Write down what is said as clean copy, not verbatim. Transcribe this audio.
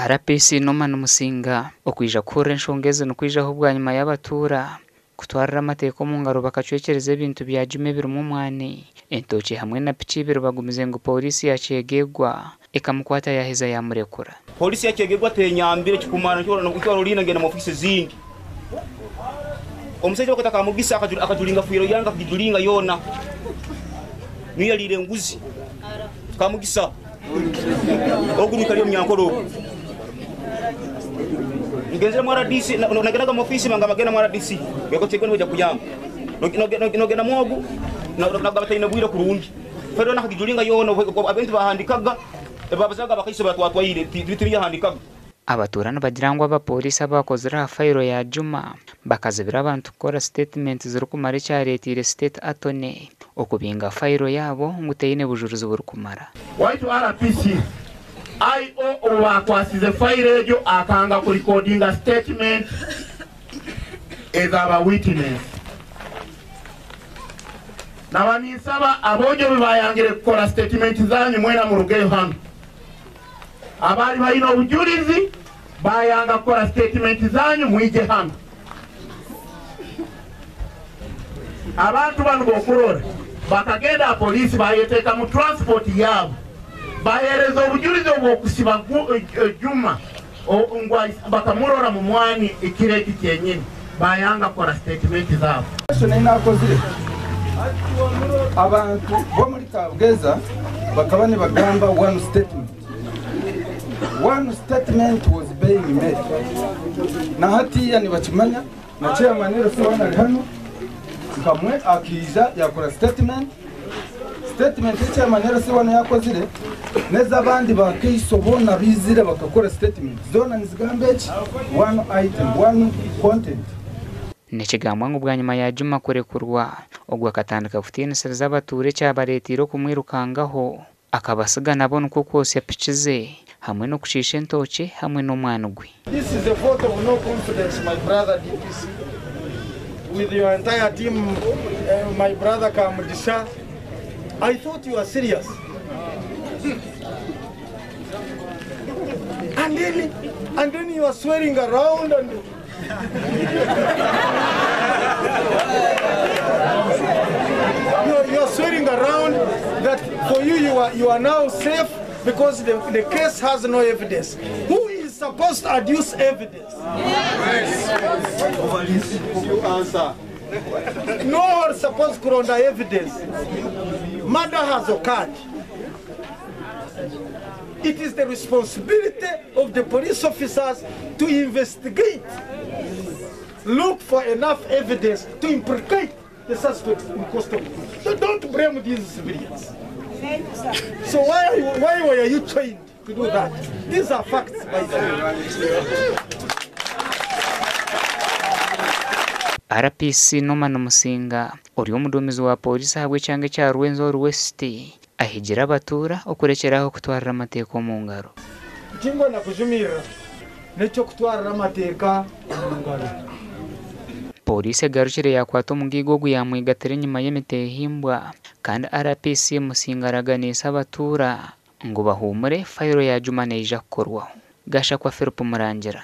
RPC Norman Musinga okwija kuhurira enshonga ezi nikwijaho bwanyima y'abatuura kutwarira amateeka omu ngaro bakacwekyereza ebintu bya Juma ebirimu omwani, entookye hamwe na piki ibiri bagumize ngu Pooriisi ya Kyegegwa ekamukwata yaaheza yaamurekura. Polisi ya Kyegegwa tenyambire kikumara nikyo ororine ngenda mu ofisi ezindi. Omusaija bakweta Kamugisa akajulinga fwiro yange akagijulinga yoona. Niyo yaliire enguzi. Kamugisa ogu niikari omunyankore ogu. Ngenzire mu RDC nagendaga mu ofisi bangamba genda mu RDC. Bego Kyegegwa nibaija kukuyamba. Nogenda mu ogu nagamba taine bwire kurungi. Fwiro yoona akagijulinga yoona ebintu bahandikaga ebibabazaga abakaiso batwatwaire tibiyahandikaga. Abatuura nibagira ngu abapooriisi abaakozire aha fayiro ya Juma bakazibira abantu kukora sitetimenti zirikumara ekyareeteire State Attorney okubinga fayiro yaabo ngu teine bujurizi burikumara. Waitu RPC, IO ou baakwasize fayiro egyo akanga kurikodinga sitetimenti eza ba witinesi. Naba ninsaba aboojo obu baayangire kukora sitetimenti zaanyu mwena murugeyo hanu. Abaari baine obujurizi baayanga kukora sitetimenti zaanyu mwije hanu. Abantu banu b'okurora bakagenda aha poliisi bayeteeka mu transport yaabo baheereza obujurizi obw'okusiba Juma ngu bakamurora mu mwani ekiro eki kyenyini bayanga kukora sitetimenti zaabo. Ekyo ei naakozire, abantu b'omuri Kabweza bakaba nibagamba one statement. One statement was being made. Na hatiya nibakimanya, na chairman LC1 ari hanu, nkamwe akiija yakora statement. Statement ei chairman LC1 yakozire, n'ez'abandi bakaiso boona baizire bakakora statement. Zoona nizigamba eki? One item, one content. Nikigambwa ngu bwanyima ya Juma kurekurwa, ogwo akatandika kutiinisiriza abatuura ekyabareeteire okumwirukangaho akabasiga nabo nikwo kwosya piki ze hamwe n'okushiisha entookye hamwe n'omwani gwe. This is a vote of no confidence, my brother DPC. With your entire team, my brother Kamugisha. I thought you were serious. And then you are swearing around and you are swearing around that for you, you are now safe because the case has no evidence. Who is supposed to adduce evidence? You answer. No one is supposed to render evidence. Murder has occurred. It is the responsibility of the police officers to investigate, look for enough evidence to implicate the suspects in custody. So don't blame these civilians. So why were you trained to do that? These are facts, by the way. RPC Norman Musinga ori omuduumizi wa pooriisi ahabw'ekyanga ekya Rwenzori West ahigira abatuura okurekyeraho kutwarira amateeka omu ngaro. Tingwenda kujumirira n'eky'okutwarira amateeka omu ngaro. Pooriisi egarukire yakwata omugaiga ogu yamwigatira enyima y'emitehimbwa kandi RPC Musinga araganiise abatuura ngu bahuumure fayiro ya Juma neija kukorwaho. Gashakwa Philip Murangira.